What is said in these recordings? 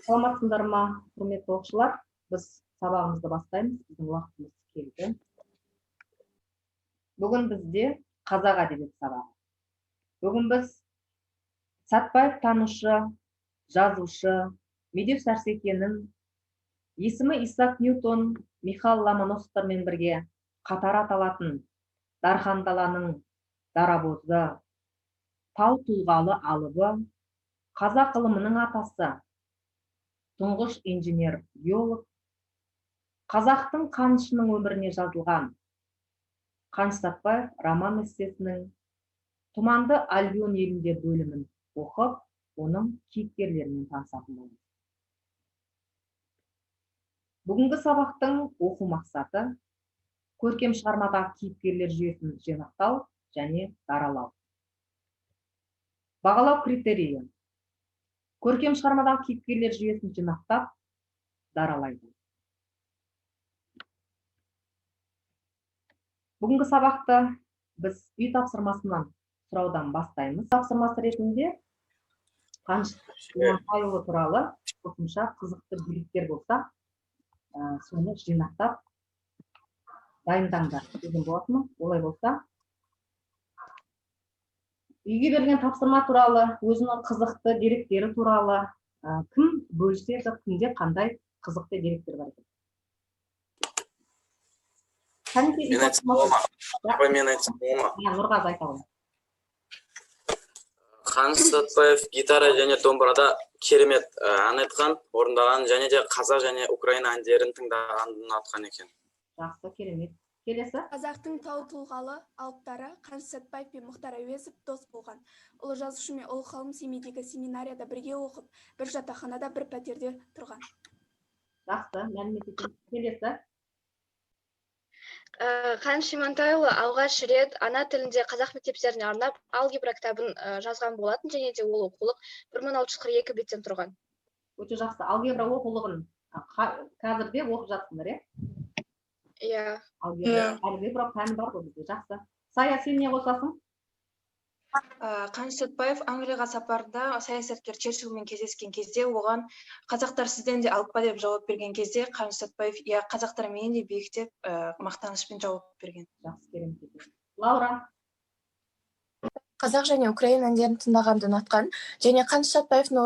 Саламатсыңдар ма, құрметті оқушылар? Біз сабағымызды бастаймыз, біздің уақытымыз келді. Бүгін бізде қазақ әдебиеті сабағы. Бүгін біз Сәтбаев танушы, жазушы Медеу Сәрсекенің есімі Исаак Ньютон, Михаил Ломоносовтармен бірге қатар аталатын дархан даланың дарабозы, тау тұлғалы алыбы, қазақ ғылымының атасы, тұңғыш инженер, геолог, қазақтың Қанышының өміріне жазылған Қаныш Сәтбаев роман эссесінің Тұманды Альбион елінде бөлімін оқып, оның кейіпкерлерімен танысатын боламыз. Бүгінгі сабақтың оқу мақсаты көркем шығармадағы кейіпкерлер жүйесін жинақтау және даралау. Бағалау критерийі: көркем шығармадағы кейіпкерлер жүйесін жинақтап, даралайды. Бүгінгі сабақты біз үй тапсырмасынан сұраудан бастаймыз. Тапсырмасы ретінде Қаныш Имантайұлы туралы қосымша қызықты деректер болса, соны жинақтап дайындаңдар деген болатынмын. Олай болса, үйге берілген тапсырма туралы, өзінің қызықты деректері туралы, кім бөліседі, кімде қандай қызықты деректер бар екен? Кәнекей, үй Мен айтсам тапсырмасы- бола ма? Апай, мен айтсам бола ма? Иә, Нұрғазы, айта ғой. Қаныш Сәтбаев гитара және домбырада керемет ән айтқан, орындаған және де қазақ және украина әндерін тыңдағанды ұнатқан екен. Жақсы, керемет. Келесі. Қазақтың тау тұлғалы алыптары Қаныш Сәтбаев пен Мұхтар Әуезов дос болған. Ұлы жазушы мен ұлы ғалым Семейдегі семинарияда бірге оқып, бір жатақханада, бір пәтерде тұрған. Жақсы, мәлімет екен. Келесі. Қаныш Имантайұлы алғаш рет ана тілінде қазақ мектептеріне арнап алгебра кітабын жазған болатын және де ол оқулық 1642 беттен тұрған. Өте жақсы. Алгебра оқулығын қазір де оқып жатсыңдар, иә? Иә. Алгебра пәні бар ғой бізде. Жақсы. Сая, сен не қосасың? Қаныш Сәтбаев Англияға сапарында саясаткер Черчилльмен кездескен кезде оған қазақтар сізден де алып па деп жауап берген кезде Қаныш Сәтбаев иә, қазақтар менен де биік деп мақтанышпен жауап берген. Жақсы, керемет екен. Лаура. Қазақ және украин әндерін тыңдағанды ұнатқан және Қаныш Сәтбаевтың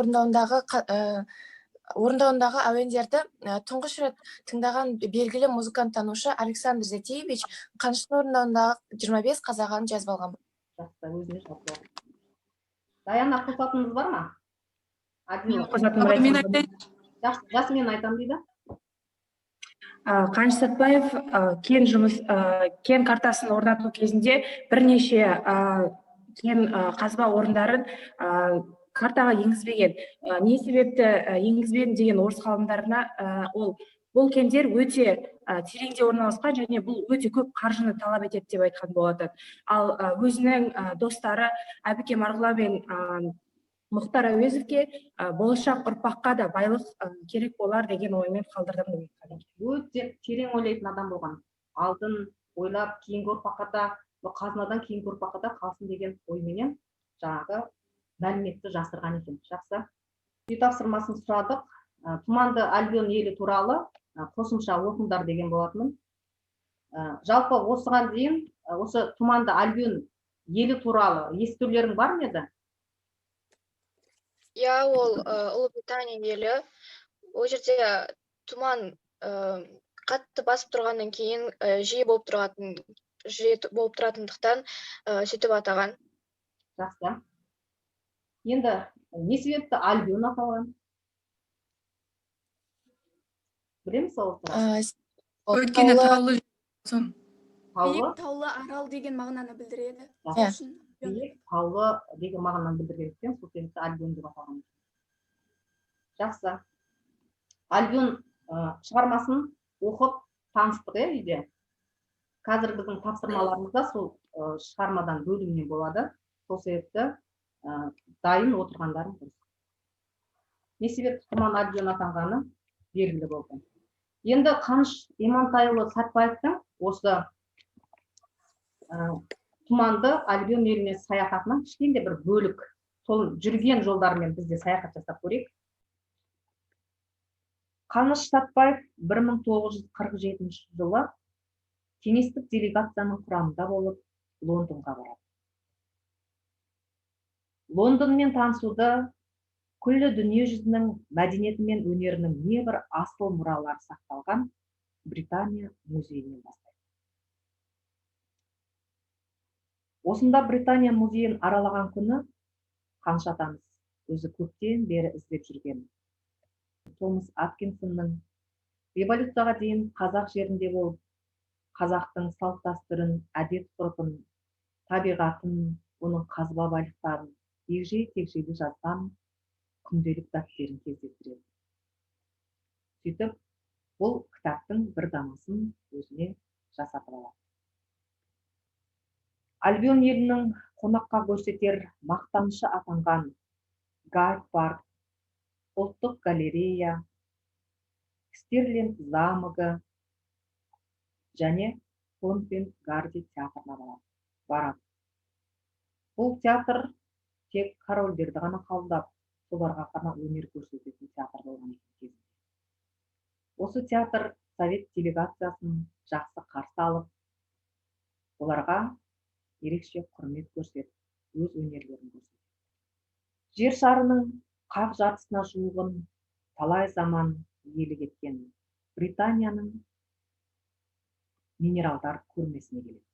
орындауындағы әуендерді тұңғыш рет тыңдаған белгілі музыкант танушы Александр Затеевич Қаныштың орындауындағы 25 қазақ әнін жазып алған. Жақсы, өзіне жазып алған. Даяна, қосатыныңыз бар ма? Әділет. Қосатыным бар. Мен айтайын. Жақсы, Жасмин айтамын дейді. Қаныш Сәтбаев кен жұмыс, кен картасын орнату кезінде бірнеше кен қазба орындарын картаға енгізбеген. Не себепті енгізбедім деген орыс ғалымдарына ол бұл кендер өте тереңде орналасқан және бұл өте көп қаржыны талап етеді деп айтқан болатын. Ал өзінің достары Әбіке Марғұлан мен Мұхтар Әуезовке болашақ ұрпаққа да байлық керек болар деген оймен қалдырдым деп айтқан екен. Өте терең ойлайтын адам болған. Алдын ойлап, кейінгі ұрпаққа да, бұл қазынадан кейінгі ұрпаққа да қалсын деген ойменен жаңағы мәліметті жасырған екен. Жақсы. Үй тапсырмасын сұрадық. Тұманды Альбион елі туралы қосымша оқыңдар деген болатынмын. Жалпы осыған дейін осы Тұманды Альбион елі туралы естулерің бар ма еді? Иә, ол Ұлыбритания елі. Ол жерде тұман қатты басып тұрғаннан кейін жиі болып тұратын, жиі болып тұратындықтан сөйтіп атаған. Жақсы. Енді не себепті Альбион аталған? Білеміз ол туралы? Өйткені таулы таулы сон. Таулы? Биік таулы арал деген мағынаны білдіреді. Жақсы. Сол үшін Альбион. Биік таулы деген мағынаны білдіргендіктен сол себепті Альбион деп аталған. Жақсы. Альбион шығармасын оқып таныстық, иә, үйде. Қазір біздің тапсырмаларымызда сол шығармадан бөлімнен болады. Сол себепті дайын отырғандарың дұрыс. Не себепті Тұман Альбион атанғаны белгілі болды. Енді Қаныш Имантайұлы Сәтбаевтың осы Тұманды Альбион еліне саяхатынан кішкентай бір бөлік, сол жүрген жолдарымен біз де саяхат жасап көрейік. Қаныш Сәтбаев 1947 жылы кеңестік делегацияның құрамында болып Лондонға барады. Лондонмен танысуды күллі дүние жүзінің мәдениеті мен өнерінің небір асыл мұралары сақталған Британия музейінен бастайды. Осында Британия музейін аралаған күні Қаныш атамыз өзі көптен бері іздеп жүрген Томас Аткинсонның революцияға дейін қазақ жерінде болып, қазақтың салт-дәстүрін, әдет-ғұрпын, табиғатын, оның қазба байлықтарын егжей-тегжейлі жазған күнделік дәптерін кездестіреді. Сөйтіп, бұл кітаптың бір данасын өзіне жасатып алады. Альбион елінің қонаққа көрсетер мақтанышы атанған Гайд парк, ұлттық галерея, Стерлинг замогы және Конвент Гарден театрына барады. Бұл театр тек корольдерді ғана қабылдап, соларға ғана өнер көрсететін театр болған екен кезінде. Осы театр совет делегациясын жақсы қарсы алып, оларға ерекше құрмет көрсетіп, өз өнерлерін көрсетеді. Жер шарының қақ жартысына жуығын талай заман иелік еткен Британияның минералдар көрмесіне келеді.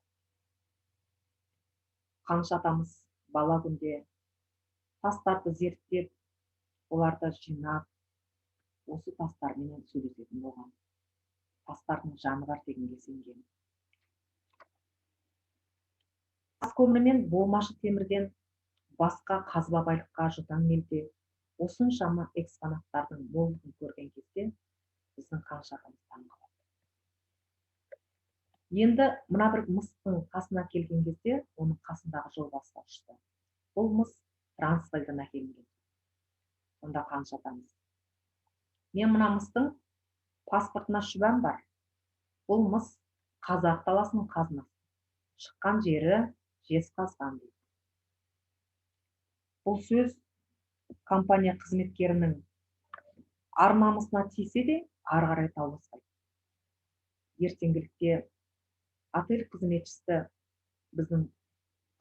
Қаныш атамыз бала күнде тастарды зерттеп, оларды жинап, осы тастарменен сөйлесетін болған. Тастардың жаны бар дегенге сенген. Тас көмірі мен болмашы темірден басқа қазба байлыққа жұтаң елде осыншама экспонаттардың молдығын көрген кезде біздің Қаныш атамыз таң қалады. Енді мына бір мыстың қасына келген кезде оның қасындағы жолбарысқа ұшты. Бұл мыс Трансвальдан әкелінген. Сонда Қаныш атамыз: мен мына мыстың паспортына шүбәм бар. Бұл мыс қазақ даласының қазынасы. Шыққан жері Жезқазған дейді. Бұл сөз компания қызметкерінің ар намысына тисе де ары қарай дауласпайды. Ертеңгілікте отель қызметшісі біздің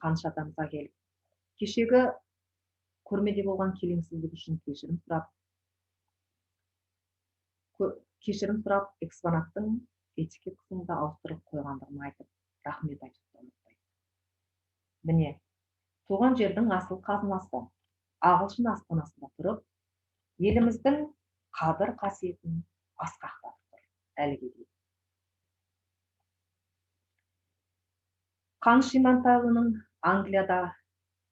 Қаныш атамызға келіп, кешегі көрмеде болған келеңсіздік үшін кешірім сұрап, экспонаттың этикеткасын да ауыстырып қойғандығын айтып, рахмет айтып ұмытпайды. Міне, туған жердің асыл қазынасы ағылшын астанасында тұрып, еліміздің қадір қасиетін асқақтатып тұр әліге дейін. Қаныш Имантайұлының Англияда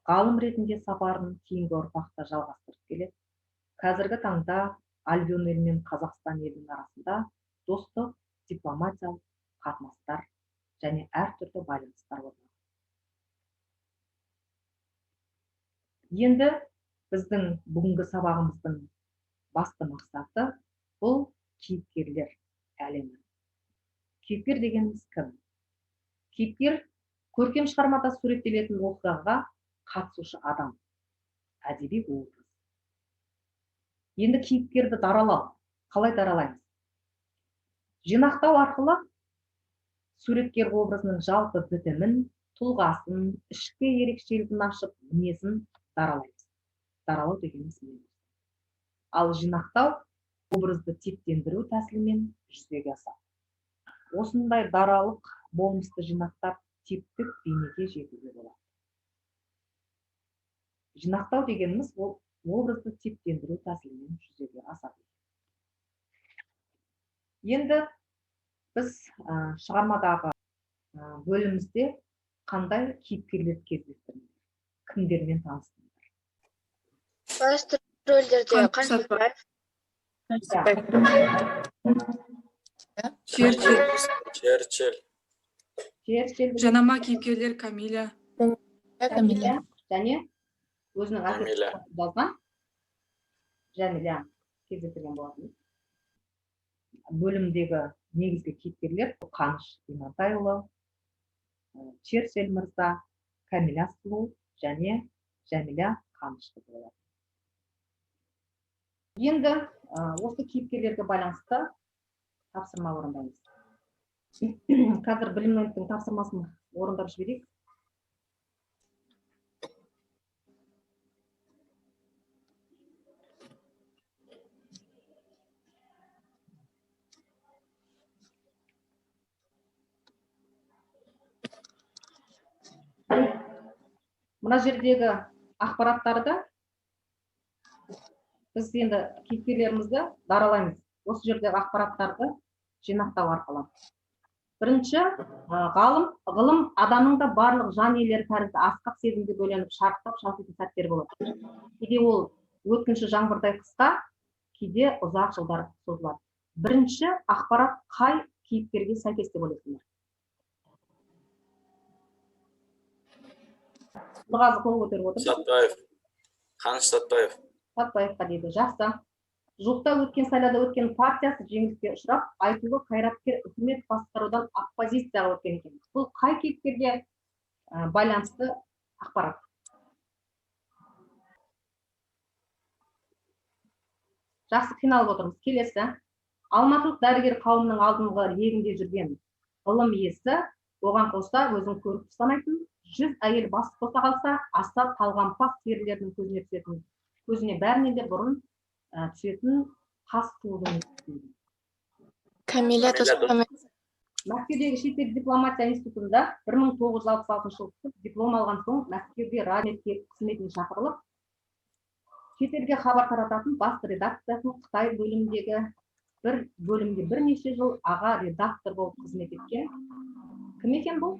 ғалым ретінде сапарын кейінгі ұрпақта жалғастырып келеді. Қазіргі таңда Альбион елі мен Қазақстан елінің арасында достық, дипломатиялық қатынастар және әртүрлі байланыстар орнаған. Енді біздің бүгінгі сабағымыздың басты мақсаты бұл кейіпкерлер әлемі. Кейіпкер дегеніміз кім? Кейіпкер көркем шығармада суреттелетін оқиғаға қатысушы адам, әдеби образ. Енді кейіпкерді даралау, қалай даралаймыз? Жинақтау арқылы суреткер образының жалпы бітімін, тұлғасын, ішкі ерекшелігін ашып, мінезін даралаймыз. Даралау дегеніміз не? Ал жинақтау образды типтендіру тәсілімен жүзеге асады. Осындай даралық болмысты жинақтап, типтік бейнеге жетуге болады. Жинақтау дегеніміз ол образды типтендіру тәсілімен жүзеге асады. Енді біз шығармадағы бөлімімізде қандай кейіпкерлерді кездестірдіңдер? Кімдермен таныстыңдар? Басты рөлдерде Қаныш Сәтбаев, Черчилль. Черчилль. Черчилль. Жанама кейіпкерлер Камиля. Камиля. Және өзінің әкесі Жәмила. жазған Жәмила кездестірген болатын. Бөлімдегі негізгі кейіпкерлер Қаныш Имантайұлы, Черчилль мырза, Камиля сұлу және Жәмила Қанышқызы болады. Енді Осы кейіпкерлерге байланысты тапсырма орындаймыз. Қазір Білімнеттің тапсырмасын орындап жіберейік. Мына жердегі ақпараттарды біз енді кейіпкерлерімізді даралаймыз. Осы жердегі ақпараттарды жинақтау арқылы. Бірінші, ғалым, ғылым адамның да барлық жан иелері тәрізді асқақ сезімге бөленіп, шарықтап шалқитын сәттер болады. Кейде ол өткінші жаңбырдай қысқа, кейде ұзақ жылдар созылады. Бірінші ақпарат қай кейіпкерге сәйкес деп ойлайсыңдар? Нұрғазы қол көтеріп отыр. Сәтбаев. Қаныш Сәтбаев. Сәтбаевқа дейді. Жақсы. Жуықта өткен сайлауда өткен партиясы жеңіліске ұшырап, айтулы қайраткер үкімет басқарудан оппозицияға өткен екен. Бұл қай кейіпкерге байланысты ақпарат? Жақсы, қиналып отырмыз. Келесі. Алматылық дәрігер қауымының алдыңғы легінде жүрген ғылым иесі, оған қоса өзін көрікті санайтын, 100 әйел бас қоса қалса, аса талғампаз серілердің көзіне түсетін, көзіне бәрінен де бұрын түсетін қас туудың. Камиля Досмұхамед. Мәскеудегі шетел дипломатия институтында 1966 жылы түсіп, диплом алған соң Мәскеуде радио қызметіне шақырылып, шетелге хабар тарататын бас редакциясының Қытай бөліміндегі бір бөлімде бірнеше жыл аға редактор болып қызмет еткен. Кім екен бұл?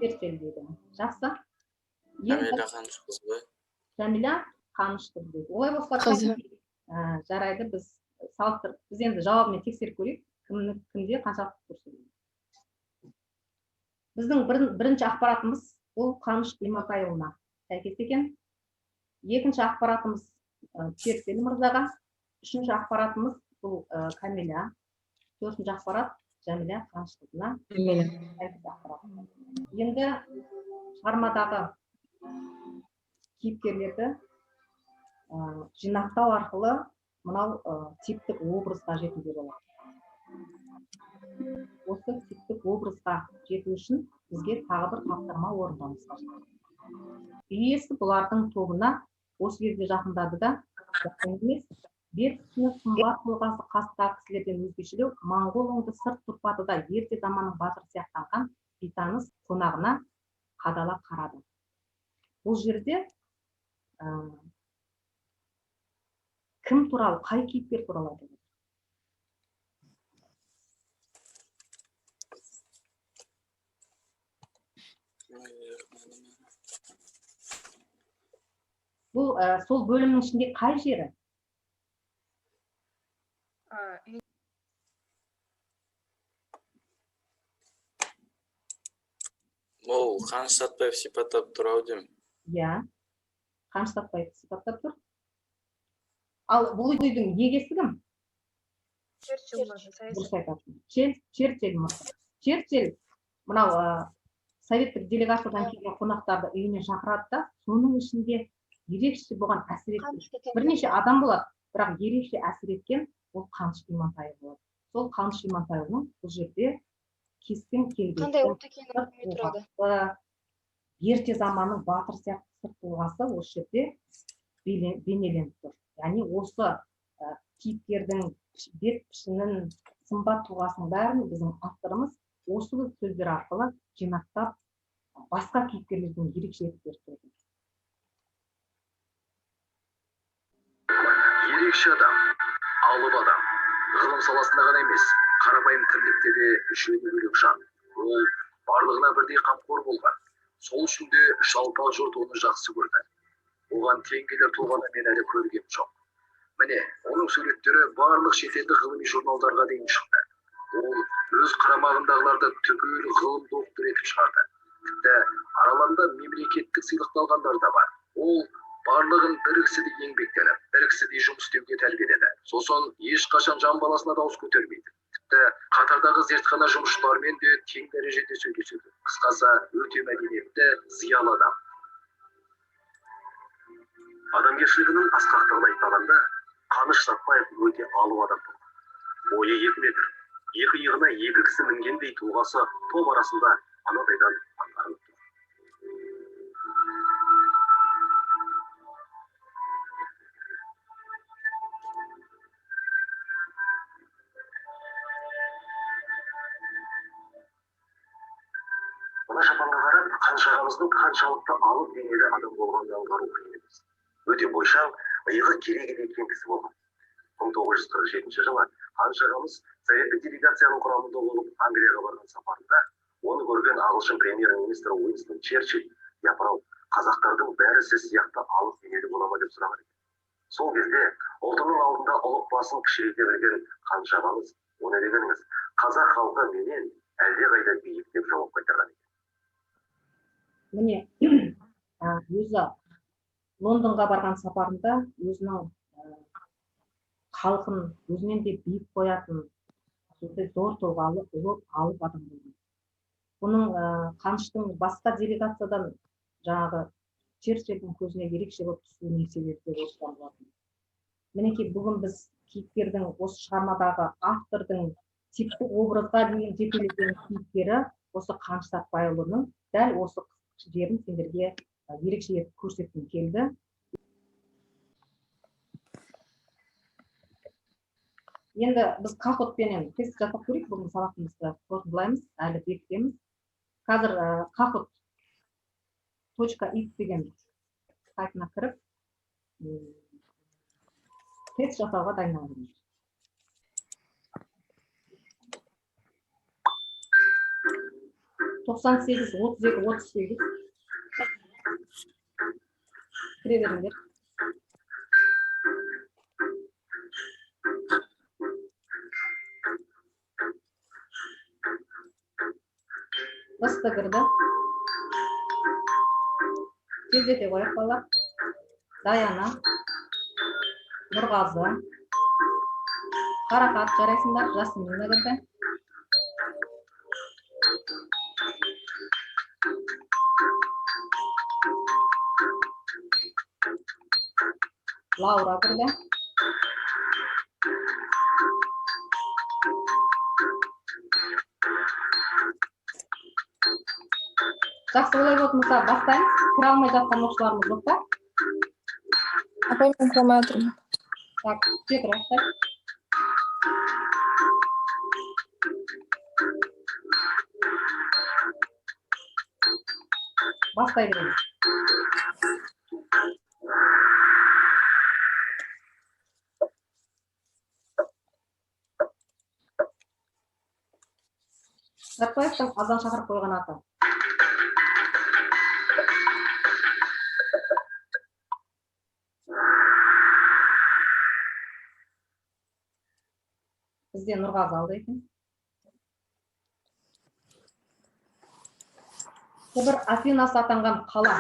Черчилль дейді. Жақсы. Жәмила Қанышқызы ғой. Жәмила Қанышқызы дейді. Олай болса, Қызы. Жарайды, біз салыстырып, біз енді жауабымен тексеріп көрейік, кімде қаншалықты дұрыс. Біздің бірінші ақпаратымыз бұл Қаныш Имантайұлына сәйкес екен. Екінші ақпаратымыз Черчилль мырзаға. Үшінші ақпаратымыз бұл Камиля. Төртінші ақпарат Жәмила Қанышқызына сәйкес ақпарат. Енді шығармадағы кейіпкерлерді жинақтау арқылы мынау типтік образға жетуге болады. Осы типтік образға жету үшін бізге тағы бір тапсырма орындауымыз қажет. Үй иесі бұлардың тобына осы кезде жақындады да, жақын емес, бет пішіні сымбат тұлғасы қастағы кісілерден өзгешелеу, моңғол өңді сырт тұрпаты да ерте заманның батыры сияқтанған бейтаныс қонағына қадала қарады. Бұл жерде кім туралы, қай кейіпкер туралы айтылады? Бұл сол бөлімнің ішінде қай жері? Ол Қаныш Сәтбаев сипаттап тұр ау деймін. Иә, Қаныш Сәтбаев сипаттап тұр. Ал бұл үйдің егесі кім? Черчилль мырза. Дұрыс айтасың. Черчилль мырза. Черчилль мынау советтік делегациядан келген қонақтарды үйіне шақырады да, соның ішінде ерекше бұған әсер еткен бірнеше адам болады, бірақ ерекше әсер еткен ол Қаныш Имантайұлы болады. Сол Қаныш Имантайұлының бұл жерде кескін келбеті, қандай ұлт екенін білмей тұрады. Ерте заманның батыр сияқты сырт тұлғасы осы жерде бейнеленіп тұр. Яғни осы кейіпкердің бет пішінін, сымбат тұлғасының бәрін біздің авторымыз осы сөздер арқылы жинақтап, басқа кейіпкерлерден ерекше етіп беріп тұр. Ерекше адам, алып адам, ғылым саласында ғана емес, қарапайым тірлікте де жөні бөлек жан. Ол барлығына бірдей қамқор болған. Сол үшін де жалпақ жұрт оны жақсы көрді. Оған тең келер тұлғаны мен әлі көргем жоқ. Міне, оның суреттері барлық шетелдік ғылыми журналдарға дейін шықты. Ол өз қарамағындағыларды түгел ғылым докторы етіп шығарды. Тіпті араларында мемлекеттік сыйлықты алғандар да бар. Ол барлығын бір кісідей еңбектеніп, бір кісідей жұмыс істеуге тәрбиеледі. Сосын ешқашан жан баласына дауыс көтермейді. Тіпті қатардағы зертхана жұмысшыларымен де тең дәрежеде сөйлеседі. Қысқасы, өте мәдениетті, зиялы адам. Адамгершілігінің асқақтығын айтпағанда, Қаныш Сәтбаев өте алып адам болған. Бойы 2 метр, екі иығына екі кісі мінгендей тұлғасы топ арасында анадайдан аңғарылып тұр. Мына шапанға қарап, Қаныш ағамыздың қаншалықты алып денелі адам болғанын аңғару қиын емес. Өте бойшаң, иығы керегедей кең кісі болған. 1947 жылы Қаныш ағамыз советтік делегацияның құрамында болып Англияға барған сапарында оны көрген ағылшын премьер-министрі Уинстон Черчилль, япырау, қазақтардың бәрі сіз сияқты алып денелі бола ма деп сұраған екен. Сол кезде ұлтының алдында ұлық басын кішірейте білген Қаныш ағамыз, оны дегеніңіз, қазақ халқы менен әлдеқайда биік деп жауап қайтарған екен. Міне, өзі Лондонға барған сапарында өзінің халқын өзінен де биік қоятын сондай зор тұлғалы ұлы алып адам болған. Бұның Қаныштың басқа делегациядан жаңағы Черчилльдің көзіне ерекше болып түсуінің себебі де осыдан болатын. Мінекей, бүгін біз кейіпкердің осы шығармадағы автордың типтік образға дейін жетелеген кейіпкері осы Қаныш Сәтбайұлының дәл осы жерін сендерге ерекше етіп көрсеткім келді. Енді біз Kahoot-пенен тест жасап көрейік, бүгін сабағымызды қорытындылаймыз, әлі бекітеміз. Қазір Kahoot точка it деген сайтына кіріп, тест жасауға дайындаламыз. 98, 32, 38. Кіре беріңдер. Басты кірді. Тездете қояйық, балалар. Даяна, Нұрғазы, Қарақат, жарайсыңдар, Жасмина кірді. Лаура кірді. Жақсы, олай болатын болса, бастаймыз. Кіре алмай жатқан оқушыларымыз жоқ па? Апай, мен кіре алмай отырмын. Так, күте тұрайық та. Бастай береміз. Сәтбаевтың азан шақырып қойған аты. Бізде Нұрғазы алды екен. Сібір Афинасы атанған қала.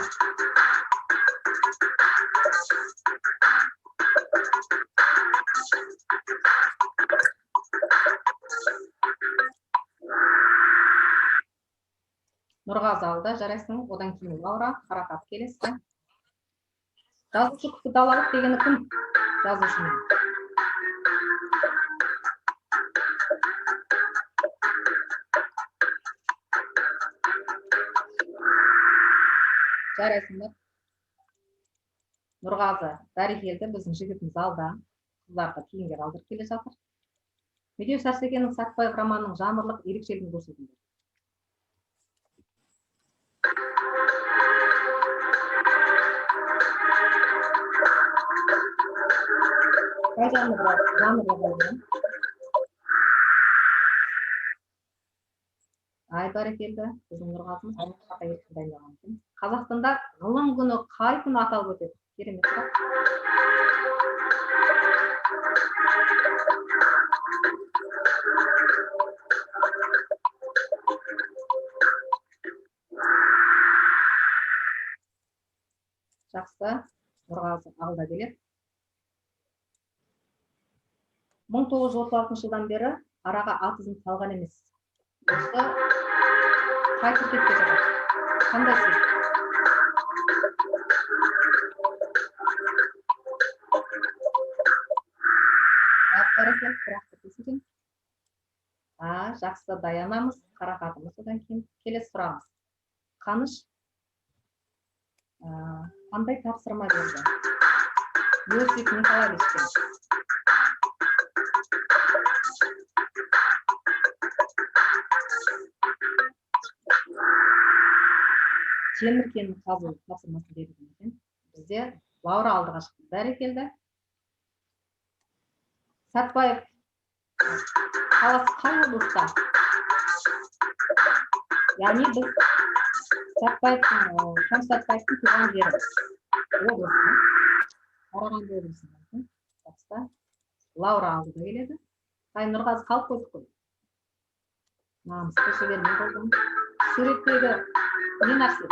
Нұрғазы алды, жарайсың. Одан кейін Лаура, Қарақат келесі. Жазушы Күпі Далалық дегені кім? Жазушының. Жарайсыңдар. Нұрғазы, бәрекелді, біздің жігітіміз алда. Қыздарды кейінге қалдырып келе жатыр. Медеу Сәрсекенің Сәтбаев романының жанрлық ерекшелігін көрсетіңдер. Қай жанрға, жанрға қойылған? Ай, бәрекелді, біздің Нұрғазымыз дайындаған екен. Қазақстанда ғылым күні қай күні аталып өтеді? Керемет сұрақ. Жақсы, Нұрғазы алда келеді. 1936 жылдан бері араға ат ізін салған емес. Осы қай тіркеске жатады? Қандай сөз? Бәрекелді, тұрақты кесілген. А, жақсы, Даянамыз, Қарақатымыз одан кейін. Келесі сұрағымыз. Қаныш қандай тапсырма берді Иосиф Николаевичке? Темір кенін қазу тапсырмасын берген екен. Бізде Лаура алдыға шықты. Бәрекелді. Сәтбаев қаласы қай облыста? Яғни біз Сәтбаевтың, Қаныш Сәтбаевтың туған жері облысы. Қарағанды облысында екен. Жақсы. Лаура алдыда келеді. Ай, Нұрғазы қалып қойдық қой. Намысты жібермей қойдым. Суреттегі не нәрсе?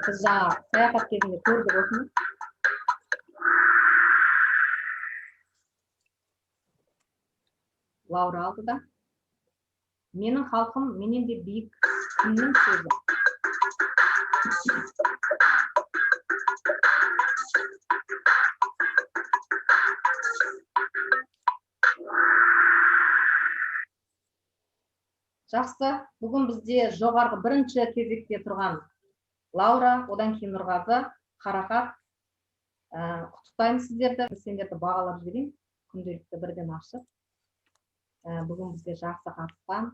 Біз жаңа саяхат кезінде көрдік осыны. Лаура алдыда. Менің халқым менен де биік, кімнің сөзі? Жақсы, бүгін бізде жоғарғы бірінші кезекте тұрған Лаура, одан кейін Нұрғазы, Қарақат. Құттықтаймын сіздерді, сендерді бағалап жіберейін, күнделікті бірден ашып. Бүгін бізге жақсы қатысқан,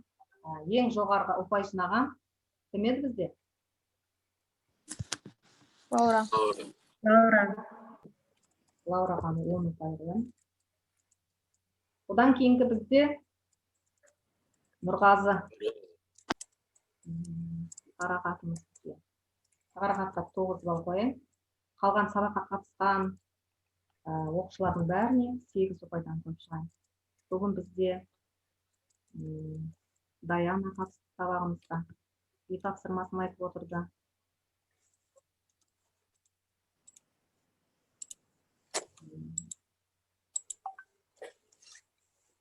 ең жоғарғы ұпай жинаған кім еді бізде? Лаура. Лаура. Лаура ханым 10 ұпай қоямын. Одан кейінгі бізде Нұрғазы. Қарақатымыз. Қарақатқа 9 балл қояйын. Қалған сабаққа қатысқан оқушылардың бәріне 8 ұпайдан қойып шығайын. Бүгін бізде Даяна қатысты сабағымызға. Үй тапсырмасын айтып отырды.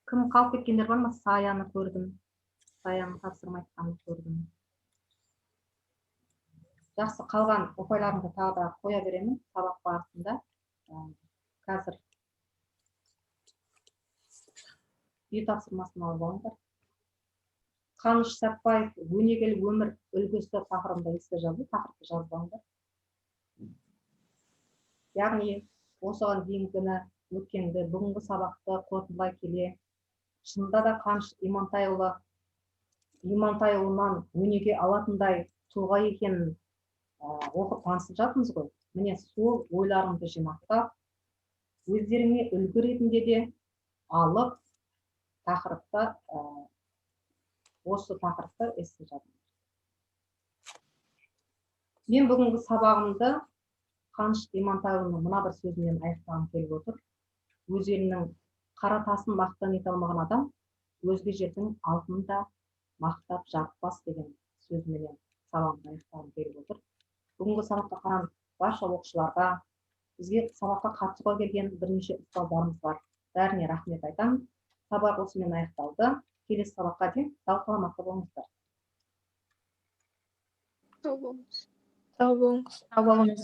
Кім қалып кеткендер бар ма? Саяны көрдім. Саяны тапсырма айтқанын көрдім. Жақсы, қалған ұпайларымды тағы да қоя беремін сабақ барысында. Қазір үй тапсырмасын алып алыңдар. Қаныш Сәтбаев өнегелі өмір үлгісі тақырыбында эссе жазу, тақырыпты жазып алыңдар. Яғни осыған дейінгіні, өткенді, бүгінгі сабақты қорытындылай келе, шынында да Қаныш Имантайұлынан өнеге алатындай тұлға екенін оқып танысып жатырмыз ғой. Міне сол ойларыңды жинақтап, өздеріңе үлгі ретінде де алып, тақырыпта, осы тақырыпта эссе жазыңдар. Мен бүгінгі сабағымды Қаныш Имантайұлының мына бір сөзімен аяқтағым келіп отыр. Өз елінің қара тасын мақтан ете алмаған адам өзге жердің алтынын да мақтап жарытпас деген сөзіменен сабағымды аяқтағым келіп отыр. Бүгінгі сабаққа қараған барша оқушыларға, бізге сабаққа қатысуға келген бірнеше ұстаздарымыз бар. Бәріне рахмет айтамын. Сабақ осымен аяқталды. Келесі сабаққа дейін сау саламатты болыңыздар. Сау болыңыз. Сау болыңыз. Сау болыңыз.